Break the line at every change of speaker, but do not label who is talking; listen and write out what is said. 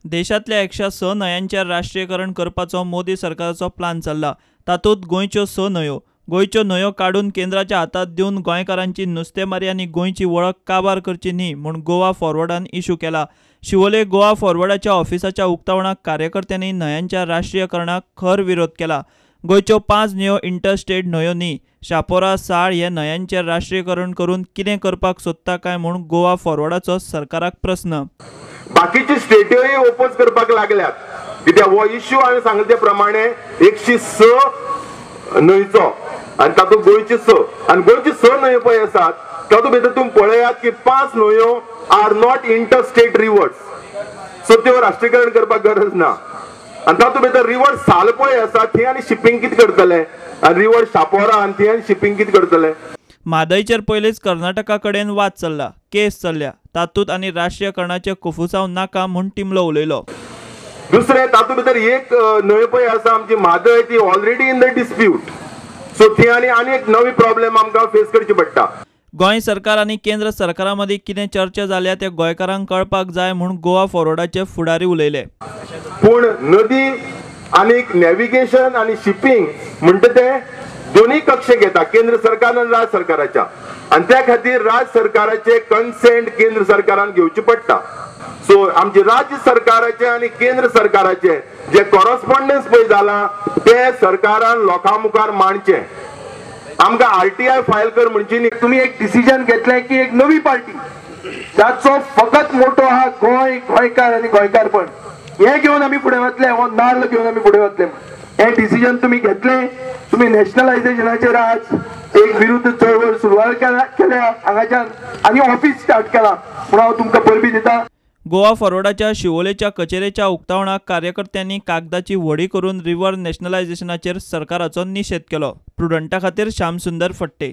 देशांतल्या 106 न्हंयांचें राष्ट्रीयकरण करपाचो मोदी सरकाराचो प्लान चल्ला. तातूंत गोंयच्यो 6 न्हंयो. गोंयच्यो न्हंयो काडून केंद्राच्या हातांत दिवन गोंयकारांची नुस्तेमारी आनी गोंयची वळख काबार करची न्ही म्हूण गोवा फॉरवर्डान इशू केला. शिवोले गोवा फॉरवर्डाच्या ऑफिसाच्या उक्तावणाक कार्यकर्त्यांनी न्हंयांच्या राष्ट्रीयकरणाक खर विरोध केला. गोंयच्यो 5 न्हंयो इंटरस्टेट न्हंयो न्ही. शापोरा, साळ हे न्हंयांचें राष्ट्रीयकरण करून कितें करपाक सोदता काय म्हूण गोवा फॉरवर्डाचो सरकाराक प्रस्न.
बाकीची स्टेटूय ओपोज करपाक लागल्यात कित्याक हो इश्यू हांवें सांगले ते प्रमाणे 106 न्हंयचो आनी तातूंत गोंयची 6 आनी गोंयची 6 न्हंयो पळय आसात तातूंत भितर तुमी पळयात की 5 न्हंयो are not interstate rivers, so त्यो राष्ट्रीयकरण करपाक गरज ना. आनी तातूंत भितर रिवर साल पळय आसा थंय आनी शिपींग कितें करतले, आनी रिवर शापोरा आनी थंय आनी शिपींग कितें करतले.
म्हादयचेर पयलींच कर्नाटका कडेन वाद चल्ला, केस चल्ल्या, तातूंत आनी राष्ट्रीयकरणाचे कुफुसांव नाका म्हूण टिमलो उलयलो.
दुसरें तातूंत भितर एक न्हंय पळय आसा आमची म्हादय, ती already in the dispute, so थंय आनी आनी एक नवी प्रॉब्लेम आमकां फेस करची पडटा.
गोंय सरकार आनी केंद्र सरकारा मदीं कितें चर्चा जाल्या ते गोंयकारांक कळपाक जाय म्हूण गोवा फॉरवर्डाचे फुडारी उलयले.
पूण नदी आनी नॅव्हिगेशन आनी शिपींग म्हणटा ते दोन्ही कक्षेक येता, केंद्र सरकार आनी राज्य सरकाराच्या, आनी त्या खातीर राज्य सरकाराचे कन्सेंट केंद्र सरकारान घेवचे पडटा. सो आमचे राज्य सरकाराचे आनी केंद्र सरकाराचे जे कॉरस्पॉन्डन्स पळय जाला ते सरकारान लोकां मुखार मांडचे. आमकां RTI file कर म्हणची न्ही.
तुमी एक डिसिजन घेतलें की एक नवी पार्टी जाचो फकत मोटो आहा गोंय, गोंयकार आनी गोंयकारपण, हें घेवन आमी फुडें वतले, हो नाल्ल घेवन आमी फुडें वतले. हें डिसिजन तुमी घेतलें. तुमी नॅशनलायझेशनाचेर आज एक विरुद्ध चळवळ सुरवात केल्या हांगाच्यान आनी ऑफिस स्टार्ट केला म्हूण हांव तुमकां परबी दिता.
गोवा फॉरवर्डाच्या शिवोलेच्या कचेरेच्या उक्तावणाक कार्यकर्त्यांनी कागदाची व्हडी करून रिव्हर नॅशनलायझेशनाचेर सरकाराचो निशेध केलो. प्रुडंटा खातीर श्यामसुंदर फट्टे.